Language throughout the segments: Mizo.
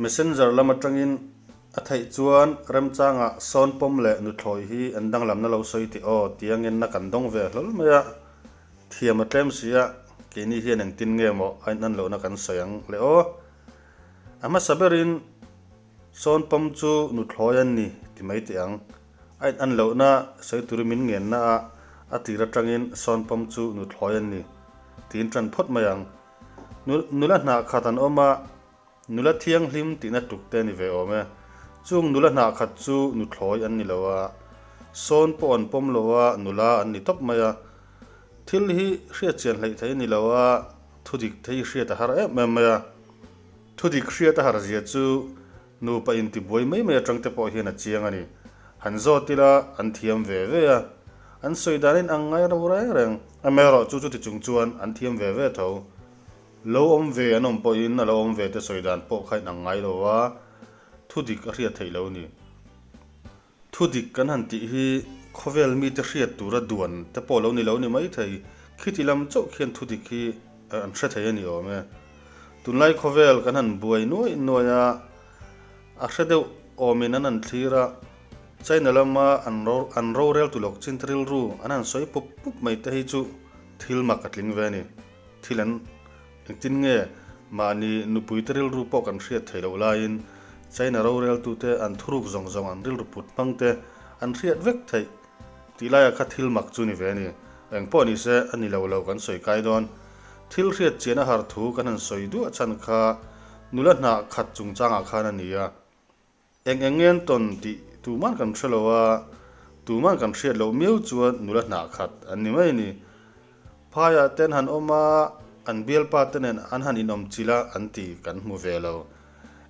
Messenger lam atangin a theih chuan remchangah sawn pawm leh nuthlawi hi an danglamna lo sawi teh aw tia ngenna kan dawng ve hlawl mai a, thiam a tlem si a, keini hian engtin nge maw a inan lohna kan sawi ang le aw. A hmasa berin sawn pawm chu nuthlawi an ni ti mai teh ang. A inan lohna sawi turin min ngenna a, a tir atangin sawn pawm chu nuthlawi an ni tiin tan phawt mai ang. Nula hnah khat an awm a, nula thianghlim tihna tluk te a ni ve awm e. Chung nula hnah khat chu nuthlawi an ni lo a, sawn pawh an pawm lo a, nula an ni tawp mai a. Thil hi hriatchian hleih thei a ni lo a, thudik te hi hriat a har em em mai a. Thudik hriat a har zia chu nupa intibuai mai mai atang te pawh hian a chiang a ni. Han zawt ila an thiam ve ve a, an sawi danin ang ngai ro reng reng. Amaherawh chu chuti chung chuan an thiam ve ve tho. Lo awm ve an awm pawhin a lo awm ve te sawi dan pawh kha inang ngai lo a, thudik a hriat theih lo ni. Thudik kan han tih hi khawvel mite hriat tura duan te pawh lo ni lo ni maithei, khiti lam chauh khian thudik hi an hre thei a ni awm e. Tunlai khawvel kan han buai nuai nuai a, a hre deuh awmin an han thlir a, China lama an an rorel tu lawk chin te rilru an han sawi pup pup mai te hi chu thil mak a tling ve a ni. Thil an Engtin nge mahni nupui te rilru pawh kan hriat theih loh laiin China roreltute an thuruk zawng zawng an rilru put hmang te an hriat vek theih tih laiah kha thil mak chu ni ve a ni. Engpawh ni se a ni lo lo kan sawi kai dawn. Thil hriat chian a har thu kan han sawi duah chhan kha nula hnah khat chungchangah khan a ni a. Eng eng nge an tawn tih tuman kan hre lo a, tuman kan hriat loh miau chuan nula hnah khat an ni mai a ni. Phaiah te an han awm a, an bialpa te nen an han inawm chilh a an ti kan hmu ve lo.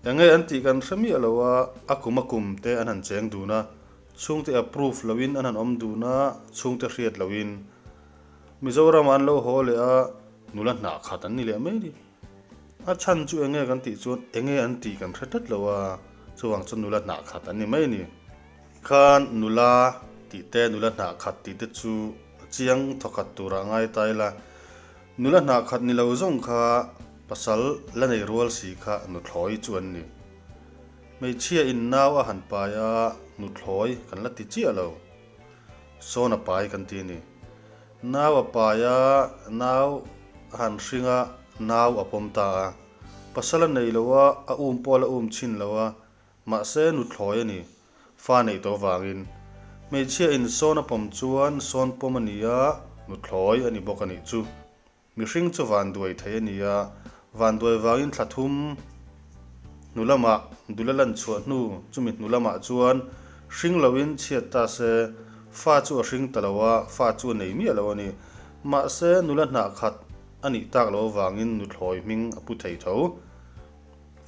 Eng nge an tih kan hre miah lo a, a kum a kum te an han cheng dun a, chhungte approve loin an han awm dun a, chhungte hriat loin Mizoramah an lo haw leh a, nula hnah khat an ni leh mai a ni. A chhan chu enge kan tih chuan enge an tih kan hre tlat lo a, chuvang chuan nula hnah khat an ni mai a ni. Khan nula tih te nula hnah khat tih te chu chiang thawkhat turah ngai ta ila, nula hnah khat ni lo zawng kha pasal la nei rual si kha nuthlawi chu an ni. Hmeichhia in nau a han pai a, nuthlawi kan la ti chiah lo. Sawn a pai kan ti a ni. Nau a pai a, nau a han hring a, nau a pawm ta a. Pasal a nei lo a, a um pawh a la um chhin lo a, mahse nuthlawi a ni, fa neih tawh vangin. Hmeichhia in sawn a pawm chuan sawn pawm a ni a, nuthlawi a ni bawk a nih chu. Mihring chu vanduai thei a ni a, vanduai vangin thla thum hnu lamah dul a lan chhuah hnu chumi hnu lamah chuan hring loin chhiat ta se, fa chu a hring ta lo a, fa chu a nei miah lo a ni. Mahse, nula hnah khat a nih tak loh avangin nuthlawi hming a pu thei tho.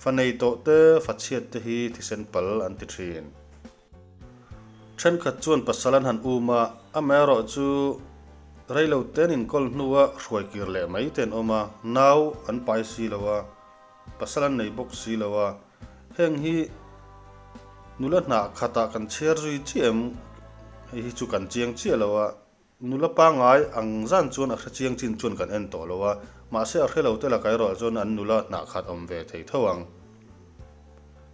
Fa nei tawh te, fa chhiat te hi thisen pal an ti thin. Thenkhat chuan pasal an han um a, amaherawh chu reilo ten inkawl hnua hruai kir leh mai te an awm a, nau an pai si lo a, pasal an nei bawk si lo a, heng hi nula hnah khatah kan chhiar zui chiah em? Hei hi chu kan chiang chiah lo a, nula pangngai ang zan chuan a hre chiang chin chuan kan en tawh lo a, mahse a hre lo te lakah erawh chuan an nula hnah khat awm ve thei tho ang.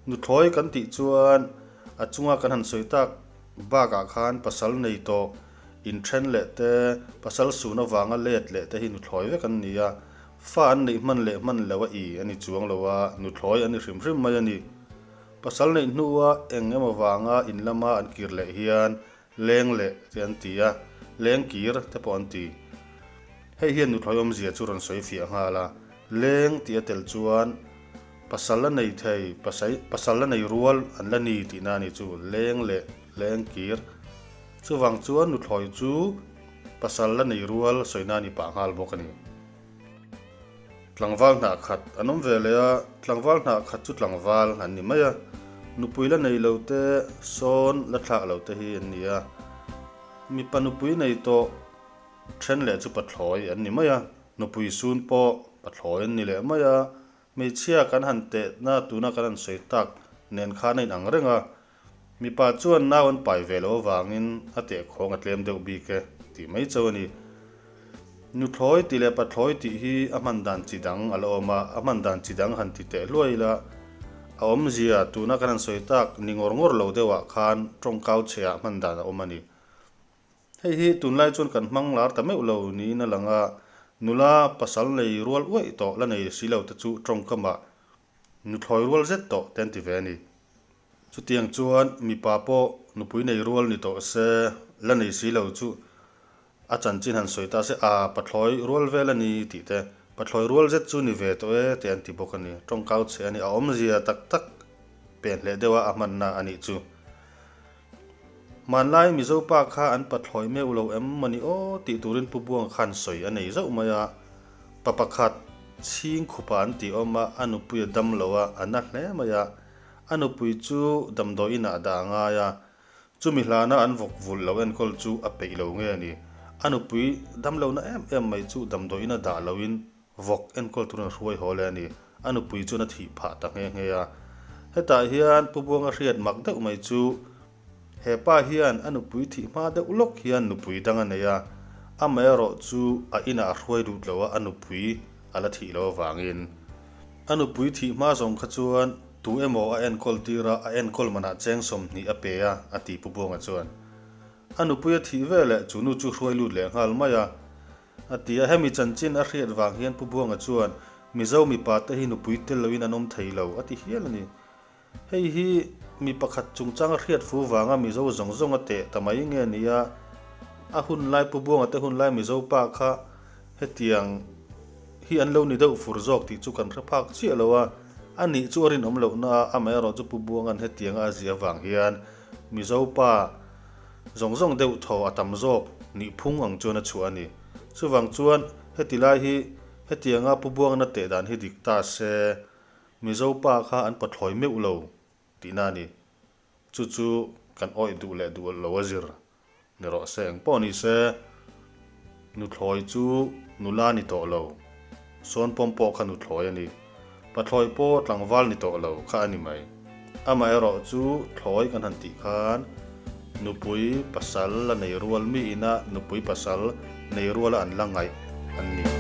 Nuthlawi kan tih chuan a chunga kan han sawi tak bakah khan pasal nei tawh inthen leh te, pasal sun avanga let leh te hi nuthlawi vek an ni a, fa an neih hman leh hman lo a i a ni chuang lo a, nuthlawi an ni hrim hrim mai a ni. Pasal neih hnua eng emaw vanga in lama an kir leh hian leng leh te an ti a, leng kir te pawh an ti. Hei hian nuthlawi awmzia chu rawn sawi fiah nghal a, leng tih a tel chuan Pasal la nei thei, pasai, pasal la nei rual an la ni tihna a ni chu, leng leh leng kir. Chuvang chuan nuthlawi chu pasal la nei rual sawina a ni pah nghal bawk a ni. Tlangval hnah khat an awm ve leh a, tlangval hnah khat chu tlangval an ni mai a, nupui la nei lo te, sawn la thlak lo te hi an ni a. Mipa nupui nei tawh then leh chu pathlawi an ni mai a, nupui sun pawh pathlawi an ni leh mai a, Hmeichhia kan han tehna tuna kan han sawi tak nen khan a inang reng a, mipa chuan nau an pai ve loh avangin a tehkhawng a tlem deuh bik e tih mai chauh a ni. Nuthlawi tih leh pathlawi tih hi a hman dan chi dang a la awm a, a hman dan chi dang han ti teh hluai ila. A awmzia tuna kan han sawi tak ni ngawr ngawr lo deuhah khan tawngkau chhehah hman dan a awm a ni. Hei hi tunlai chuan kan hmang lar ta meuh lo niin a lang a, nula pasal nei rual uaih tawh la nei si lo te chu tawngkamah nuthlawi rual zet tawh te an ti ve a ni. Chutiang chuan mipa pawh nupui nei rual ni tawh se la nei si lo chu A chanchin han sawi ta se, A, pathlawi rual vel a ni tih te, pathlawi rual zet chu ni ve tawh e tih an ti bawk a ni. Tawngkau chhe a ni, a awmzia tak tak pen hleh deuha a hmanna a nih chu. Hmanlai Mizo pa kha an pathlawi meuh lo em maw ni aw tih turin Pu Buanga khan sawi a nei zauh mai a. Pa pakhat chhing khupa an tih awm a, a nupui a dam lo a, a na hle mai a. A nupui chu damdawi inah a dah a ngai a, Chumi hlana an vawk vulh lo enkawl chu a peih lo nge ni? A nupui damlohna em em mai chu damdawiin a dah loin vawk enkawl turin a hruai haw leh a ni. A nupui chuan a thih phah ta nghe nghe a. Hetah hian Pu Buanga hriat mak deuh mai chu he pa hian a nupui thih hma deuh lawk hian nupui dang a nei a, amaherawh chu a inah a hruai lut lo a, a nupui a la thih loh avangin. A nupui thih hma zawng kha chuan Tu emaw a enkawl tir a, a enkawl manah cheng 20 a pe a, a ti Pu Buanga chuan. A nupui a thih ve leh chu nu chu hruai lut leh nghal mai a, a ti a. Hemi chanchin a hriat vang hian Pu Buanga chuan, Mizo mipa te hi nupui tel loin an awm thei lo, a ti hial a ni. Hei hi mi pakhat chungchang a hriat fu vanga Mizo zawng zawng a teh ta mai nge ni a, a hun lai Pu Buanga te hun lai Mizo pa kha hetiang hi an lo ni deuh fur zawk tih chu kan hre phak chiah lo a. A nih chu a rinawm lohna a, amaherawh chu Pu Buanga'n hetianga a zia vang hian Mizo pa zawng zawng deuh thaw a tam zawk nih phung ang chuan a chhuah a ni. Chuvang chuan heti lai hi hetianga Pu Buanga'n a teh dan hi dik ta se, Mizo pa kha an pathlawi meuh lo tihna a ni. Chu chu kan awih duh leh duh lo a zir ni rawh se. Eng pawh ni se, nuthlawi chu nula ni tawh lo, sawn pawm pawh kha nuthlawi a ni. Pathlawi pawh tlangval ni tawh lo kha a ni mai. Amaherawh chu thlawi kan han tih khan nupui pasal la nei rual mi ina nupui pasal nei ruala an la ngaih an ni.